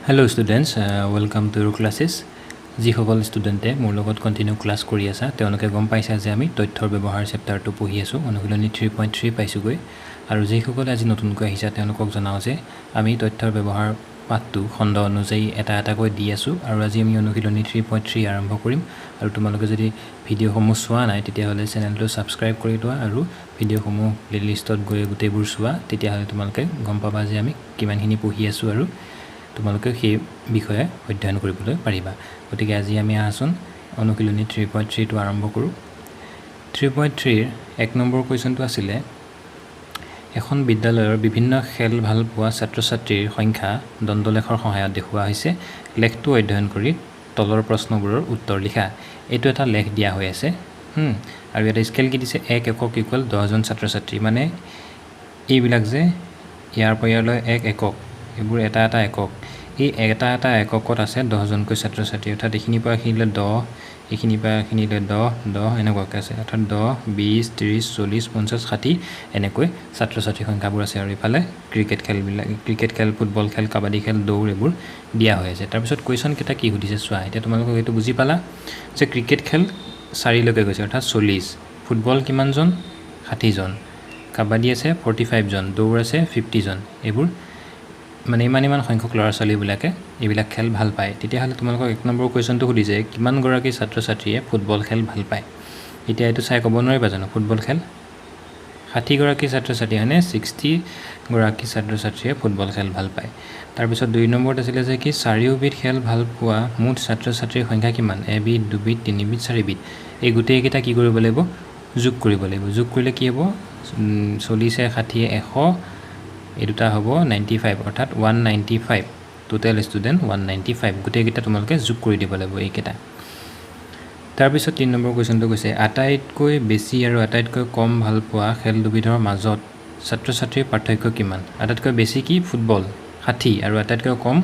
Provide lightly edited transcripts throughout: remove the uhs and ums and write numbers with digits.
Hello students, welcome to your classes. যিসকল ষ্টুডেণ্টে মোৰ লগত কণ্টিনিউ ক্লাছ কৰি আছা, তেওঁলোকে গম পাইছা যে আমি তথ্যৰ ব্যৱহাৰ চেপ্টাৰটো পঢ়ি আছোঁ। অনুশীলনী 3.3 পাইছোঁগৈ। আৰু যিসকলে আজি নতুনকৈ আহিছা, তেওঁলোকক জনাওঁ যে আমি তথ্যৰ ব্যৱহাৰ পাঠটো খণ্ড অনুযায়ী এটা এটাকৈ দি আছোঁ আৰু আজি আমি অনুশীলনী 3.3 আৰম্ভ কৰিম। আৰু তোমালোকে যদি ভিডিঅ'সমূহ চোৱা নাই, তেতিয়াহ'লে চেনেলটো ছাবস্ক্ৰাইব কৰি লোৱা আৰু ভিডিঅ'সমূহ প্লে'লিষ্টত গৈ গোটেইবোৰ চোৱা। তেতিয়াহ'লে তোমালোকে গম পাবা যে আমি কিমানখিনি পঢ়ি আছোঁ আৰু তোমালোকে সেই বিষয়ে অধ্যয়ন কৰিবলৈ পাৰিবা। গতিকে আজি আমি আহাচোন অনুশীলনী 3.3টো আৰম্ভ কৰোঁ। 3.3ৰ 1 নম্বৰ কুৱেশ্যনটো আছিলে, এখন বিদ্যালয়ৰ বিভিন্ন খেল ভাল পোৱা ছাত্ৰ ছাত্ৰীৰ সংখ্যা দণ্ডলেখৰ সহায়ত দেখুওৱা হৈছে। লেখটো অধ্যয়ন কৰি তলৰ প্ৰশ্নবোৰৰ উত্তৰ লিখা। এইটো এটা লেখ দিয়া হৈ আছে আৰু ইয়াতে স্কেল কি দিছে? এক একক ইকুৱেল 10জন ছাত্ৰ ছাত্ৰী। মানে এইবিলাক যে ইয়াৰ পৰা ইয়ালৈ এক একক, এইবোৰ এটা এটা একক। এই এটা এটা এককত আছে 10জনকৈ ছাত্ৰ ছাত্ৰী। অৰ্থাৎ এইখিনিৰ পৰা এইখিনিলৈ 10, এইখিনিৰ পৰা এইখিনিলৈ 10, 10 এনেকুৱাকৈ আছে। অৰ্থাৎ 10, 20, 30, 40, 50, 60 এনেকৈ ছাত্ৰ ছাত্ৰীৰ সংখ্যাবোৰ আছে। আৰু ইফালে ক্ৰিকেট খেলবিলাক, ক্ৰিকেট খেল, ফুটবল খেল, কাবাডী খেল, দৌৰ এইবোৰ দিয়া হৈ আছে। তাৰপিছত কুৱেশ্যনকেইটা কি সুধিছে চোৱা। এতিয়া তোমালোকক এইটো বুজি পালা যে ক্ৰিকেট খেল 4লৈকে গৈছে, অৰ্থাৎ 40। ফুটবল কিমানজন? 60জন। কাবাডী আছে 45জন, দৌৰ আছে 50জন। এইবোৰ মানে ইমান ইমান সংখ্যক ল'ৰা ছোৱালীবিলাকে এইবিলাক খেল ভাল পায়। তেতিয়াহ'লে তোমালোকক 1 নম্বৰ কুৱেশ্যনটো সুধিছে, কিমানগৰাকী ছাত্ৰ ছাত্ৰীয়ে ফুটবল খেল ভাল পায়? এতিয়া এইটো চাই ক'ব নোৱাৰিবা জানো? ফুটবল খেল 60গৰাকী ছাত্ৰ ছাত্ৰী, হয়নে? 60গৰাকী ছাত্ৰ ছাত্ৰীয়ে ফুটবল খেল ভাল পায়। তাৰপিছত 2 নম্বৰত আছিলে যে কি, চাৰিওবিধ খেল ভাল পোৱা মুঠ ছাত্ৰ ছাত্ৰীৰ সংখ্যা কিমান? এবিধ, দুবিধ, তিনিবিধ, চাৰিবিধ। এই গোটেইকেইটা কি কৰিব লাগিব? যোগ কৰিব লাগিব। যোগ কৰিলে কি হ'ব? 40 60 100, এই দুটা হ'ব 95, অৰ্থাৎ 195। Total student 195। গোটেইকেইটা তোমালোকে যোগ কৰি দিব লাগিব এইকেইটা। তাৰপিছত 3 নম্বৰ কুৱেশ্যনটো কৈছে, আটাইতকৈ বেছি আৰু আটাইতকৈ কম ভাল পোৱা খেল দুবিধৰ মাজত ছাত্ৰ ছাত্ৰীৰ পাৰ্থক্য কিমান? আটাইতকৈ বেছি কি? ফুটবল 60 আৰু আটাইতকৈ কম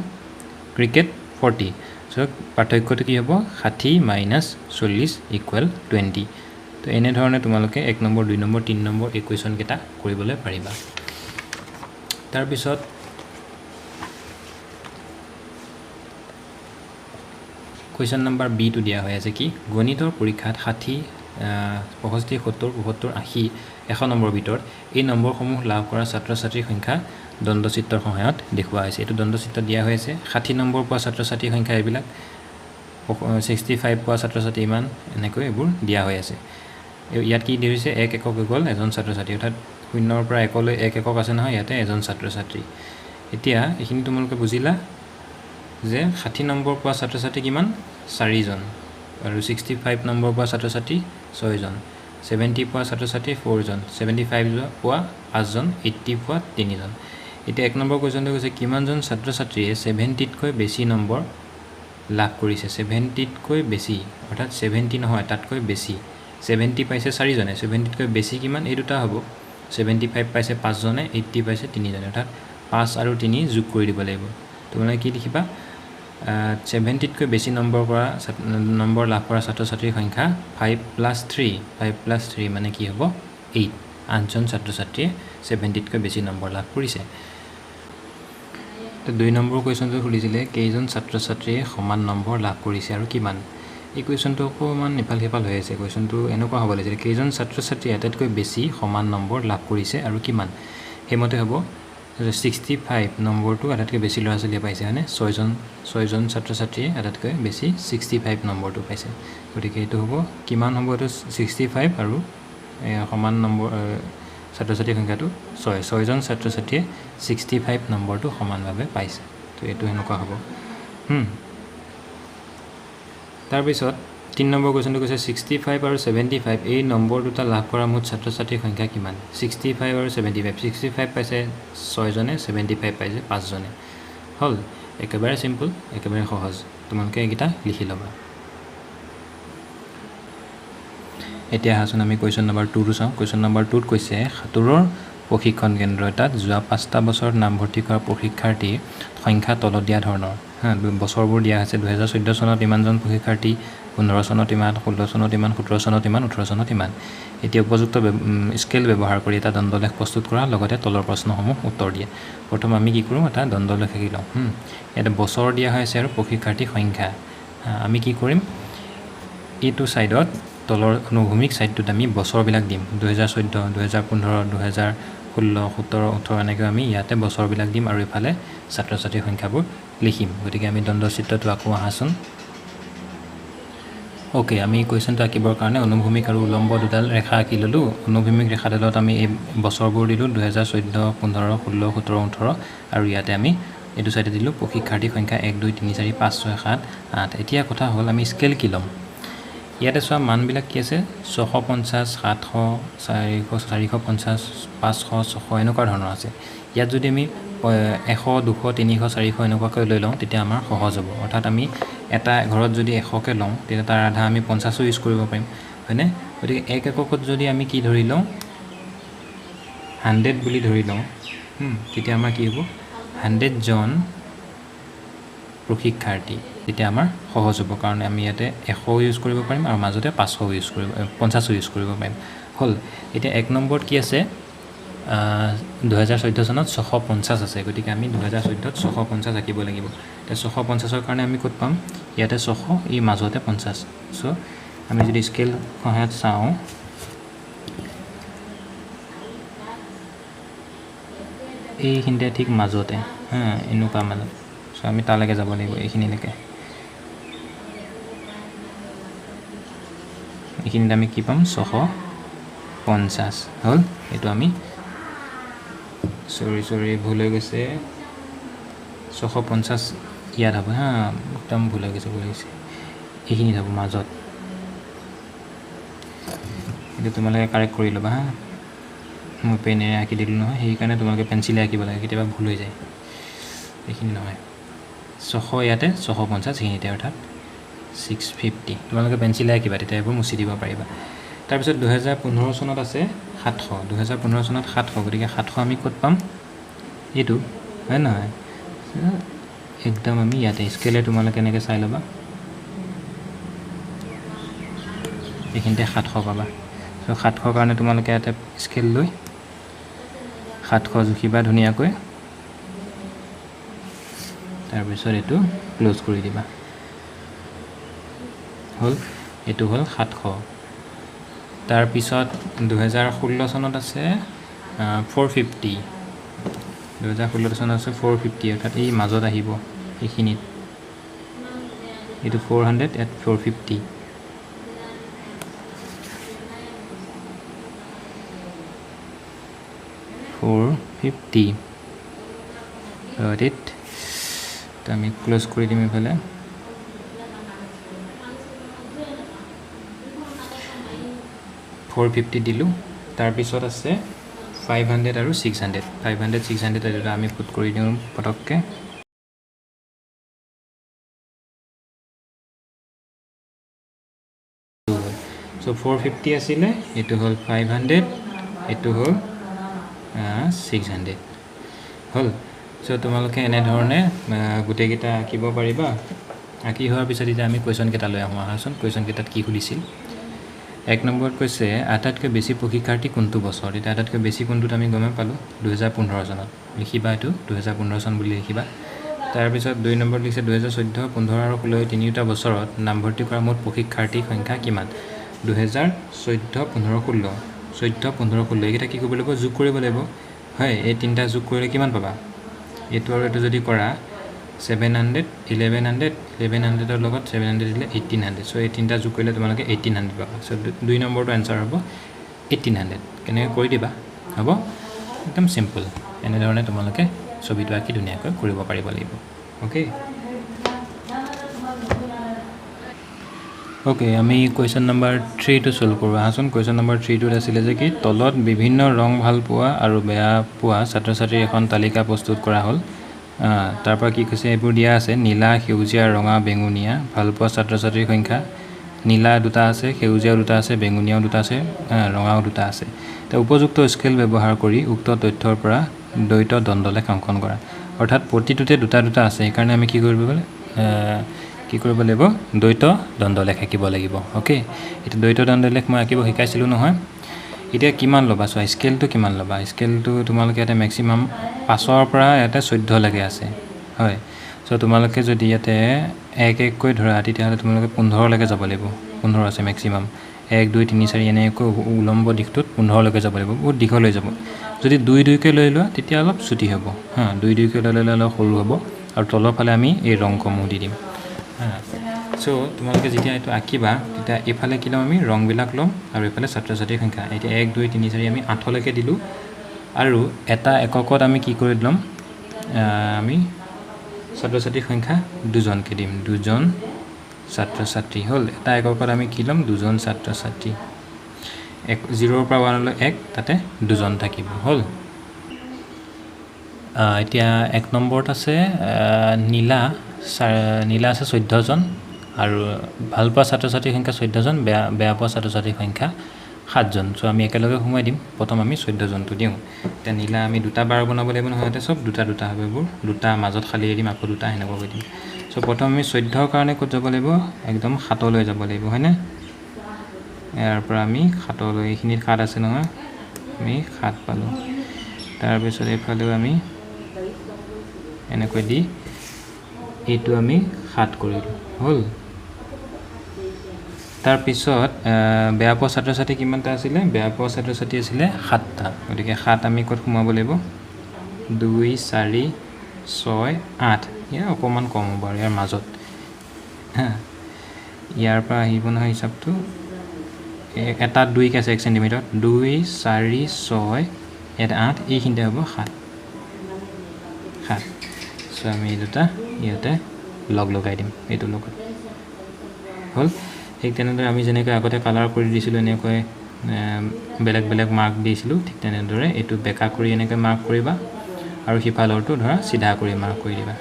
ক্ৰিকেট 40। চ' পাৰ্থক্যটো কি হ'ব? 60 মাইনাছ 40 ইকুৱেল 20। তো এনেধৰণে তোমালোকে 1 নম্বৰ, 2 নম্বৰ, 3 নম্বৰ এই কুৱেশ্যনকেইটা কৰিবলৈ পাৰিবা। তাৰপিছত কুৱেশ্যন নম্বৰ বিটো দিয়া হৈ আছে কি, গণিতৰ পৰীক্ষাত 60, 65, 70, 75, 80, 100 নম্বৰৰ ভিতৰত এই নম্বৰসমূহ লাভ কৰা ছাত্ৰ ছাত্ৰীৰ সংখ্যা দণ্ডচিত্ৰৰ সহায়ত দেখুওৱা হৈছে। এইটো দণ্ডচিত্ৰ দিয়া হৈ আছে। 60 নম্বৰ পোৱা ছাত্ৰ ছাত্ৰীৰ সংখ্যা এইবিলাক, 65 পোৱা ছাত্ৰ ছাত্ৰী ইমান, এনেকৈ এইবোৰ দিয়া হৈ আছে। ইয়াত কি দিয়া হৈছে? এক একক গ'ল এজন ছাত্ৰ ছাত্ৰী, অৰ্থাৎ শূন্যৰ পৰা একলৈ এক একক আছে নহয়, ইয়াতে এজন ছাত্ৰ ছাত্ৰী। এতিয়া এইখিনি তোমালোকে বুজিলা যে 60 নম্বৰ পোৱা ছাত্ৰ ছাত্ৰী কিমান? 4জন। আৰু 65 নম্বৰ পোৱা ছাত্ৰ ছাত্ৰী 6জন, 70 পোৱা ছাত্ৰ ছাত্ৰী 4জন, 75 পোৱা 5জন, 80 পোৱা 3জন। এতিয়া 1 নম্বৰ কুৱেশ্যনটো কৈছে, কিমানজন ছাত্ৰ ছাত্ৰীয়ে 70তকৈ বেছি নম্বৰ লাভ কৰিছে? 70তকৈ বেছি, অৰ্থাৎ 70 নহয়, তাতকৈ বেছি। 70 পাইছে 4জনে, 70তকৈ বেছি কিমান? এই দুটা হ'ব। 75 পাইছে 5জনে, 80 পাইছে 3জনে, অৰ্থাৎ 5 আৰু 3 যোগ কৰি দিব লাগিব। তোমালোকে কি লিখিবা? 70তকৈ বেছি নম্বৰ লাভ কৰা ছাত্ৰ ছাত্ৰীৰ সংখ্যা five plus three, five plus three মানে কি হ'ব? এইট। 8জন ছাত্ৰ ছাত্ৰীয়ে 70তকৈ বেছি নম্বৰ লাভ কৰিছে। তো 2 নম্বৰ কুৱেশ্যনটো সুধিছিলে, কেইজন ছাত্ৰ ছাত্ৰীয়ে সমান নম্বৰ লাভ কৰিছে আৰু কিমান? এই কুৱেশ্যনটো অকণমান ইফাল সিফাল হৈ আছে। কুৱেশ্যনটো এনেকুৱা হ'ব লাগিছিলে, কেইজন ছাত্ৰ ছাত্ৰীয়ে আটাইতকৈ বেছি সমান নম্বৰ লাভ কৰিছে আৰু কিমান? সেইমতে হ'ব 65 নম্বৰটো আটাইতকৈ বেছি ল'ৰা ছোৱালীয়ে পাইছে, হয়নে? 6জন ছাত্ৰ ছাত্ৰীয়ে আটাইতকৈ বেছি 65 নম্বৰটো পাইছে। গতিকে এইটো হ'ব কিমান হ'ব? এইটো 65 আৰু সমান নম্বৰ ছাত্ৰ ছাত্ৰীৰ সংখ্যাটো 6। 6জন ছাত্ৰ ছাত্ৰীয়ে 65 নম্বৰটো সমানভাৱে পাইছে। তো এইটো সেনেকুৱা হ'ব। তাৰপিছত 3 নম্বৰ কুৱেশ্যনটো কৈছে, 65 আৰু 75 এই নম্বৰ দুটা লাভ কৰা মুঠ ছাত্ৰ ছাত্ৰীৰ সংখ্যা কিমান? 65 আৰু 75, 65 পাইছে 6জনে, 75 পাইছে 5জনে। হ'ল, একেবাৰে চিম্পুল, একেবাৰে সহজ। তোমালোকে এইকেইটা লিখি ল'বা। এতিয়া আহাচোন আমি কুৱেশ্যন নম্বৰ 2টো চাওঁ। কুৱেশ্যন নম্বৰ 2ত কৈছে, সাঁতোৰৰ প্ৰশিক্ষণ কেন্দ্ৰ এটাত যোৱা 5টা বছৰত নামভৰ্তি কৰা প্ৰশিক্ষাৰ্থীৰ সংখ্যা তলত দিয়া ধৰণৰ। হা, বছৰবোৰ দিয়া হৈছে। 2014 চনত ইমানজন প্ৰশিক্ষাৰ্থী, 15 চনত ইমান, 16 চনত ইমান, 17 চনত ইমান, 18 চনত ইমান। এতিয়া উপযুক্ত স্কেল ব্যৱহাৰ কৰি এটা দণ্ডলেখ প্ৰস্তুত কৰা, লগতে তলৰ প্ৰশ্নসমূহ উত্তৰ দিয়া। প্ৰথম আমি কি কৰোঁ, এটা দণ্ডলেখ আঁকি লওঁ। ইয়াতে বছৰ দিয়া হৈ আছে আৰু প্ৰশিক্ষাৰ্থীৰ সংখ্যা। আমি কি কৰিম, এইটো ছাইডত তলৰ অনুভূমিক ছাইডটোত আমি বছৰবিলাক দিম। 2014, 2015, 2016, 17, 18 এনেকৈ আমি ইয়াতে বছৰবিলাক দিম আৰু ইফালে ছাত্ৰ ছাত্ৰীৰ সংখ্যাবোৰ লিখিম। গতিকে আমি দণ্ডচিত্ৰটো আঁকো আহাচোন। অ'কে, আমি কুৱেশ্যনটো আঁকিবৰ কাৰণে অনুভূমিক আৰু উলম্ব দুডাল ৰেখা আঁকি ল'লোঁ। অনুভূমিক ৰেখাডালত আমি এই বছৰবোৰ দিলোঁ 2014, 15, 16, 17, 18 আৰু ইয়াতে আমি এইটো ছাইডে দিলোঁ প্ৰশিক্ষাৰ্থীৰ সংখ্যা 1, 2, 3, 4, 5, 6, 7, 8। এতিয়া কথা হ'ল আমি স্কেল কি ল'ম। ইয়াতে চোৱা মানবিলাক কি আছে, 650, 700, 400, 450, 500, 600 এনেকুৱা ধৰণৰ আছে। ইয়াত যদি আমি 100, 200, 300, 400 এনেকুৱাকৈ লৈ লওঁ তেতিয়া আমাৰ সহজ হ'ব। অৰ্থাৎ আমি এটা ঘৰত যদি 100কৈ লওঁ তেতিয়া তাৰ আধা আমি 50ও ইউজ কৰিব পাৰিম, হয়নে? গতিকে এক এককত যদি আমি কি ধৰি লওঁ, 100 বুলি ধৰি লওঁ, তেতিয়া আমাৰ কি হ'ব, 100 জন প্ৰশিক্ষাৰ্থী। তেতিয়া আমাৰ সহজ হ'ব, কাৰণ আমি ইয়াতে 100 ইউজ কৰিব পাৰিম আৰু মাজতে 500 ইউজ কৰিব, 50ও ইউজ কৰিব পাৰিম। হ'ল, এতিয়া 1 নম্বৰত কি আছে, 2014 চনত 650 আছে। গতিকে আমি 2014ত 650 আঁকিব লাগিব। এতিয়া 650ৰ কাৰণে আমি ক'ত পাম, ইয়াতে 600, এই মাজতে 50। চ' আমি যদি স্কেল সহায়ত চাওঁ, এইখিনিতে ঠিক মাজতে, হা, এনেকুৱা মাজত। চ' আমি তালৈকে যাব লাগিব, এইখিনিলৈকে। এইখিনিতে আমি কি পাম, 650 হ'ল। এইটো আমি চৰি ভুল হৈ গৈছে, 650 ইয়াত হ'ব, হা, একদম ভুল হৈ গৈছে, এইখিনিত হ'ব মাজত। এইটো তোমালোকে কাৰেক্ট কৰি ল'বা, হা। মই পেনেৰে আঁকি দিলোঁ নহয়, সেইকাৰণে তোমালোকে পেঞ্চিলে আঁকিব লাগে, কেতিয়াবা ভুল হৈ যায়। এইখিনি নহয়, 600 ইয়াতে, 650 এইখিনিতে, অৰ্থাৎ 650। তোমালোকে পেঞ্চিলে আঁকিবা, তেতিয়া এইবোৰ মুচি দিব পাৰিবা। তাৰপিছত 2015 চনত আছে 700, 2015 চনত 700। গতিকে 700 আমি ক'ত পাম, এইটো হয় নহয়, একদম আমি ইয়াতে স্কেলে তোমালোকে এনেকৈ চাই ল'বা, এইখিনিতে 700 পাবা। চ' 700 কাৰণে তোমালোকে ইয়াতে স্কেল লৈ 700 জুখিবা ধুনীয়াকৈ, তাৰপিছত এইটো ক্ল'জ কৰি দিবা। হ'ল, এইটো হ'ল 700। তাৰপিছত 2016 চনত আছে 450, 2016 চনত আছে 450, অৰ্থাৎ এই মাজত আহিব এইখিনিত, এইটো 400, ইয়াত 450। 450 got it। তো আমি ক্ল'জ কৰি দিম এইফালে। 450 দিলোঁ। তাৰপিছত আছে 500 আৰু 600, 500, 600 এইটো আমি পুট কৰি দিওঁ পটককৈ। চ' 450 আছিলে, এইটো হ'ল 500, এইটো হ'ল 600 হ'ল। চ' তোমালোকে এনেধৰণে গোটেইকেইটা আঁকিব পাৰিবা। আঁকি হোৱাৰ পিছত এতিয়া আমি কুৱেশ্যনকেইটা লৈ আহোঁ। আহাচোন, কুৱেশ্যনকেইটাত কি সুধিছিল। 1 নম্বৰত কৈছে আটাইতকৈ বেছি প্ৰশিক্ষাৰ্থী কোনটো বছৰত। এতিয়া আটাইতকৈ বেছি কোনটোত আমি গমেই পালোঁ, 2015 চনত। লিখিবা এইটো 2015 চন বুলি লিখিবা। তাৰপিছত 2 নম্বৰত লিখিছে 2014, 15 আৰু 16 তিনিওটা বছৰত নামভৰ্তি কৰা মুঠ প্ৰশিক্ষাৰ্থীৰ সংখ্যা কিমান। 2014, 15, 16, 14, 15, 16 এইকেইটা কি কৰিব লাগিব, যোগ কৰিব লাগিব। হয়, এই তিনিটা যোগ কৰিলে কিমান পাবা, এইটো আৰু এইটো যদি কৰা 700, 1100, 1100ৰ লগত 700 দিলে 1800। চ' এই তিনিটা যোগ কৰিলে তোমালোকে 1800 পাবা। চ' 2 নম্বৰটো এনচাৰ হ'ব 1800। কেনেকৈ কৰি দিবা হ'ব, একদম চিম্পল। এনেধৰণে তোমালোকে ছবিটো আঁকি ধুনীয়াকৈ কৰিব পাৰিব লাগিব। অ'কে অ'কে, আমি কুৱেশ্যন নম্বৰ 3টো ছল্ভ কৰোঁ আহাচোন। কুৱেশ্যন নম্বৰ 3টোত আছিলে যে কি, তলত বিভিন্ন ৰং ভাল পোৱা আৰু বেয়া পোৱা ছাত্ৰ ছাত্ৰীৰ এখন তালিকা প্ৰস্তুত কৰা হ'ল। তাৰপৰা কি কৈছে, এইবোৰ দিয়া আছে, নীলা, সেউজীয়া, ৰঙা, বেঙুনীয়া ভালপোৱা ছাত্ৰ ছাত্ৰীৰ সংখ্যা। নীলা দুটা আছে, সেউজীয়াও দুটা আছে, বেঙুনীয়াও দুটা আছে, ৰঙাও দুটা আছে। এতিয়া উপযুক্ত স্কেল ব্যৱহাৰ কৰি উক্ত তথ্যৰ পৰা দ্বৈত দণ্ডলেখ অংকন কৰা। অৰ্থাৎ প্ৰতিটোতে দুটা দুটা আছে, সেইকাৰণে আমি কি কৰিব লাগে, কি কৰিব লাগিব, দ্বৈত দণ্ডলেখ আঁকিব লাগিব। অ'কে, এতিয়া দ্বৈত দণ্ডলেখ মই আঁকিব শিকাইছিলোঁ নহয়। এতিয়া কিমান ল'বা চোৱা, স্কেলটো কিমান ল'বা, স্কেলটো তোমালোকে ইয়াতে মেক্সিমাম 5ৰ পৰা ইয়াতে 14লৈকে আছে, হয়। চ' তোমালোকে যদি ইয়াতে এক এককৈ ধৰা তেতিয়াহ'লে তোমালোকে 15লৈকে যাব লাগিব। 15 আছে মেক্সিমাম, 1 2 3 4 এনেকৈ উলম্ব দিশটোত 15লৈকে যাব লাগিব, বহুত দীঘল হৈ যাব। যদি 2 2কৈ লৈ লোৱা তেতিয়া অলপ চুটি হ'ব, হা, 2 2কৈ লৈ ল'লে অলপ সৰু হ'ব আৰু তলৰ ফালে আমি এই ৰংসমূহ দি দিম, হা। চ' তোমালোকে যেতিয়া এইটো আঁকিবা তেতিয়া এইফালে কি ল'ম, আমি ৰংবিলাক ল'ম আৰু এইফালে ছাত্ৰ ছাত্ৰীৰ সংখ্যা। এতিয়া 1 2 3 4 আমি 8লৈকে দিলোঁ আৰু এটা এককত আমি কি কৰি ল'ম, আমি ছাত্ৰ ছাত্ৰীৰ সংখ্যা 2জনকৈ দিম, 2জন ছাত্ৰ ছাত্ৰী হ'ল। এটা এককত আমি কি ল'ম, 2জন ছাত্ৰ ছাত্ৰী, 0ৰ পৰা 1লৈ 1, তাতে 2জন থাকিব, হ'ল। এতিয়া 1 নম্বৰত আছে নীলা, নীলা আছে 14জন আৰু ভালপোৱা ছাত্ৰ ছাত্ৰীৰ সংখ্যা 14জন, বেয়া পোৱা ছাত্ৰ ছাত্ৰীৰ সংখ্যা 7জন। চ' আমি একেলগে সোমাই দিম, প্ৰথম আমি 14জনটো দিওঁ। এতিয়া নীলা আমি দুটা বাৰ বনাব লাগিব নহয়, ইয়াতে চব দুটা দুটা হ'ব, এইবোৰ দুটা মাজত খালী দিম, আকৌ দুটা সেনেকুৱাকৈ দিম। চ' প্ৰথম আমি 14ৰ কাৰণে ক'ত যাব লাগিব, একদম 7লৈ যাব লাগিব, হয়নে? ইয়াৰ পৰা আমি 7লৈ, এইখিনিত 7 আছে নহয়, আমি 7 পালোঁ। তাৰপিছত এইফালেও আমি এনেকৈ দি এইটো আমি 7 কৰিলোঁ, হ'ল। তাৰপিছত বেয়া পোৱা ছাত্ৰ ছাত্ৰী কিমানটা আছিলে, বেয়া পোৱা ছাত্ৰ ছাত্ৰী আছিলে 7টা, গতিকে 7 আমি ক'ত সোমাব লাগিব, 2 4 6 8, ইয়াৰ অকণমান কম হ'ব আৰু ইয়াৰ মাজত, হা। ইয়াৰ পৰা আহিব নহয় হিচাপটো, এটা 2কৈ আছে 1 চেণ্টিমিটাৰত, 2 4 6 ইয়াত 8, এইখিনিতে হ'ব 7 7। চ' আমি এই দুটা ইয়াতে লগ লগাই দিম এইটোৰ লগত, হ'ল। ঠিক তেনেদৰে আমি যেনেকৈ আগতে কালাৰ কৰি দিছিলোঁ, এনেকৈ বেলেগ বেলেগ মাৰ্ক দিছিলোঁ, ঠিক তেনেদৰে এইটো বেকা কৰি এনেকৈ মাৰ্ক কৰিবা আৰু সিফালৰটো ধৰা চিধা কৰি মাৰ্ক কৰি দিবা,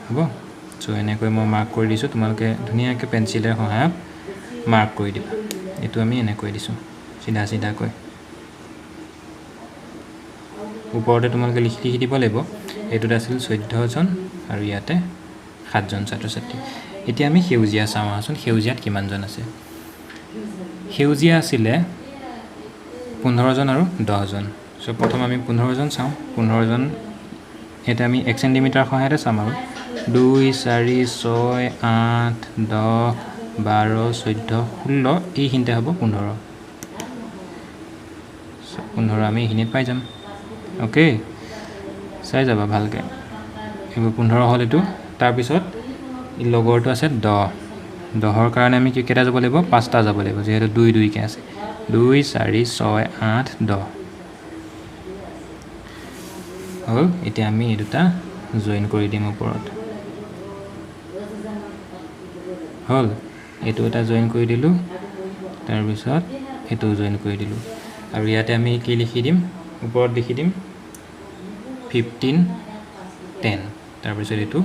হ'ব। চ' এনেকৈ মই মাৰ্ক কৰি দিছোঁ, তোমালোকে ধুনীয়াকৈ পেঞ্চিলৰ সহায়ত মাৰ্ক কৰি দিবা। এইটো আমি এনেকৈ দিছোঁ চিধা চিধাকৈ, ওপৰতে তোমালোকে লিখি লিখি দিব লাগিব। এইটোত আছিল 14জন আৰু ইয়াতে 7জন ছাত্ৰ ছাত্ৰী। এতিয়া আমি সেউজীয়া চাওঁ আহাচোন, সেউজীয়াত কিমানজন আছে। সেউজীয়া আছিলে 15জন আৰু 10জন। চ' প্ৰথম আমি 15জন চাওঁ, 15জন এতিয়া আমি 1 চেণ্টিমিটাৰ সহায়তে চাম আৰু 2 4 6 8 10 12 14 16, এইখিনিতে হ'ব 15। 15 আমি এইখিনিত পাই যাম, অ'কে। চাই যাবা ভালকৈ, এইবোৰ 15 হ'ল এইটো। তাৰপিছত লগৰটো আছে 10, 10ৰ কাৰণে আমি কেইটা যাব লাগিব, 5টা যাব লাগিব, যিহেতু 2 2কৈ আছে, 2 4 6 8 10 হ'ল। এতিয়া আমি এই দুটা জইন কৰি দিম ওপৰত, হ'ল। এইটো এটা জইন কৰি দিলোঁ, তাৰপিছত এইটো জইন কৰি দিলোঁ আৰু ইয়াতে আমি কি লিখি দিম, ওপৰত লিখি দিম 15 10, তাৰপিছত এইটো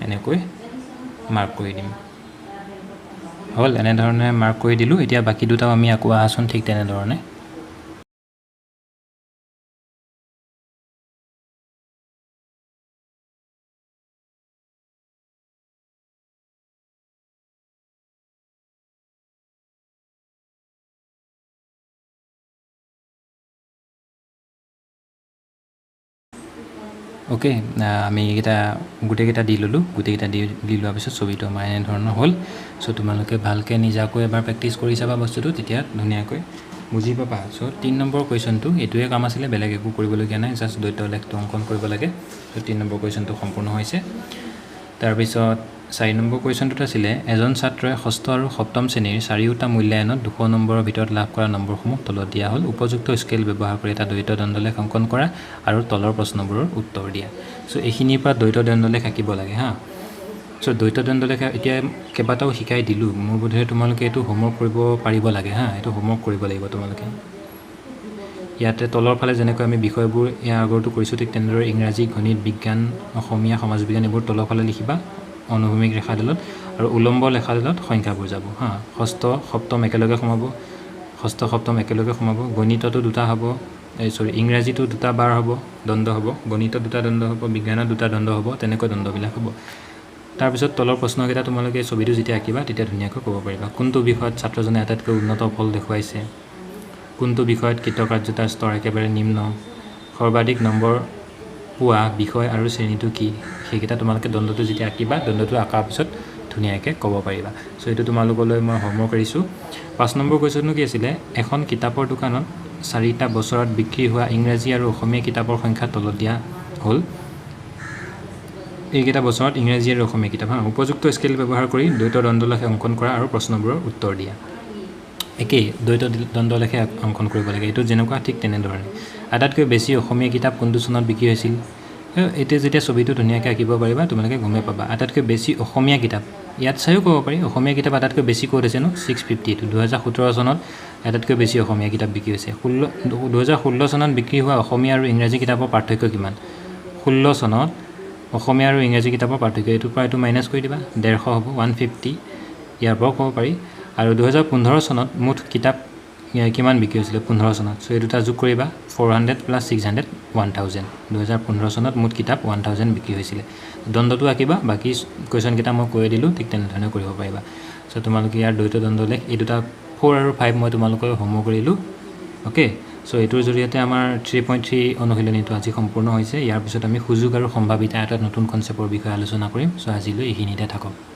এনেকৈ মাৰ্ক কৰি দিম, হ'ল। এনেধৰণে মাৰ্ক কৰি দিলোঁ। এতিয়া বাকী দুটাও আমি আকৌ আহাচোন ঠিক তেনেধৰণে। অ'কে, আমি এইকেইটা গোটেইকেইটা দি ল'লোঁ। গোটেইকেইটা দি লোৱাৰ পিছত ছবিটো আমাৰ এনেধৰণৰ হ'ল। চ' তোমালোকে ভালকৈ নিজাকৈ এবাৰ প্ৰেক্টিছ কৰি চাবা বস্তুটো, তেতিয়া ধুনীয়াকৈ বুজি পাবা। চ' 3 নম্বৰ কুৱেশ্যনটো এইটোৱে কাম আছিলে, বেলেগ একো কৰিবলগীয়া নাই, জাষ্ট দ্বৈত লেখটো অংকন কৰিব লাগে। চ' 3 নম্বৰ কুৱেশ্যনটো সম্পূৰ্ণ হৈছে। তাৰপিছত 4 নম্বৰ কুৱেশ্যনটোত আছিলে এজন ছাত্ৰই ষষ্ঠ আৰু সপ্তম শ্ৰেণীৰ চাৰিওটা মূল্যায়নত 200 নম্বৰৰ ভিতৰত লাভ কৰা নম্বৰসমূহ তলত দিয়া হ'ল। উপযুক্ত স্কেল ব্যৱহাৰ কৰি এটা দ্বৈত দণ্ডলেখ অংকন কৰা আৰু তলৰ প্ৰশ্নবোৰৰ উত্তৰ দিয়া। চ' এইখিনিৰ পৰা দ্বৈত দণ্ডলেখ আঁকিব লাগে, হা। চ' দ্বৈত দণ্ডলেখ এতিয়া কেইবাটাও শিকাই দিলোঁ, মোৰ বোধেৰে তোমালোকে এইটো হোমৱৰ্ক কৰিব পাৰিব লাগে, হা। এইটো হোমৱৰ্ক কৰিব লাগিব তোমালোকে। ইয়াতে তলৰ ফালে যেনেকৈ আমি বিষয়বোৰ ইয়াৰ আগৰটো কৰিছোঁ, ঠিক তেনেদৰে ইংৰাজী, গণিত, বিজ্ঞান, অসমীয়া, সমাজ বিজ্ঞান এইবোৰ তলৰ ফালে লিখিবা অনুভূমিক ৰেখাডালত, আৰু উলম্ব ৰেখাডালত সংখ্যাবোৰ যাব, হা। ষষ্ঠ সপ্তম একেলগে সোমাব, ষষ্ঠ সপ্তম একেলগে সোমাব, গণিততো দুটা হ'ব, এই চৰি ইংৰাজীটো দুটা বাৰ হ'ব, দণ্ড হ'ব, গণিতত দুটা দণ্ড হ'ব, বিজ্ঞানত দুটা দণ্ড হ'ব, তেনেকৈ দণ্ডবিলাক হ'ব। তাৰপিছত তলৰ প্ৰশ্নকেইটা তোমালোকে ছবিটো যেতিয়া আঁকিবা তেতিয়া ধুনীয়াকৈ ক'ব পাৰিবা। কোনটো বিষয়ত ছাত্ৰজনে আটাইতকৈ উন্নত ফল দেখুৱাইছে, কোনটো বিষয়ত কৃতকাৰ্যতাৰ স্তৰ একেবাৰে নিম্ন, সৰ্বাধিক নম্বৰ পোৱা বিষয় আৰু শ্ৰেণীটো কি, সেইকেইটা তোমালোকে দ্বন্দ্বটো যেতিয়া আঁকিবা, দ্বন্দ্বটো আঁকাৰ পিছত ধুনীয়াকৈ ক'ব পাৰিবা। চ' এইটো তোমালোকলৈ মই হোমৱৰ্ক কৰিছোঁ। 5 নম্বৰ কুৱেশ্যনটো কি আছিলে, এখন কিতাপৰ দোকানত 4টা বছৰত বিক্ৰী হোৱা ইংৰাজী আৰু অসমীয়া কিতাপৰ সংখ্যা তলত দিয়া হ'ল। এইকেইটা বছৰত ইংৰাজী আৰু অসমীয়া কিতাপ, হা, উপযুক্ত স্কেল ব্যৱহাৰ কৰি দ্বৈত দণ্ডলেখ অংকন কৰা আৰু প্ৰশ্নবোৰৰ উত্তৰ দিয়া। একেই দ্বৈত দণ্ডলেখে অংকন কৰিব লাগে, এইটো যেনেকুৱা ঠিক তেনেধৰণে। আটাইতকৈ বেছি অসমীয়া কিতাপ কোনটো চনত বিক্ৰী হৈছিল, এতিয়া যেতিয়া ছবিটো ধুনীয়াকৈ আঁকিব পাৰিবা তোমালোকে গমেই পাবা। আটাইতকৈ বেছি অসমীয়া কিতাপ ইয়াত চায়ো ক'ব পাৰি, অসমীয়া কিতাপ আটাইতকৈ বেছি ক'ত হৈছেনো, 652, 2017 চনত আটাইতকৈ বেছি অসমীয়া কিতাপ বিক্ৰী হৈছে। 2016 চনত বিক্ৰী হোৱা অসমীয়া আৰু ইংৰাজী কিতাপৰ পাৰ্থক্য কিমান, 16 চনত অসমীয়া আৰু ইংৰাজী কিতাপৰ পাৰ্থক্য এইটোৰ পৰা এইটো মাইনাছ কৰি দিবা, 150 হ'ব, 150, ইয়াৰ পৰাও ক'ব পাৰি। আৰু 2015 চনত মুঠ কিতাপ কিমান বিক্ৰী হৈছিলে 15 চনত, চ' এই দুটা যোগ কৰিবা, 400 প্লাছ 600 1000, 2015 চনত মুঠ কিতাপ 1000 বিক্ৰী হৈছিলে। দ্বন্দ্বটো আঁকিবা, বাকী কুৱেশ্যনকেইটা মই কৈ দিলোঁ, ঠিক তেনেধৰণে কৰিব পাৰিবা। চ' তোমালোকে ইয়াৰ দ্বৈত দণ্ডলেখ এই দুটা 4 আৰু 5 মই তোমালোকৰ হোমৱৰ্ক কৰিলোঁ। অ'কে, চ' এইটোৰ জৰিয়তে আমাৰ 3.3 অনুশীলনীটো আজি সম্পূৰ্ণ হৈছে। ইয়াৰ পিছত আমি সুযোগ আৰু সম্ভাৱিতা এটা নতুন কনচেপ্টৰ বিষয়ে আলোচনা কৰিম। চ' আজিলৈ এইখিনিতে থাকক।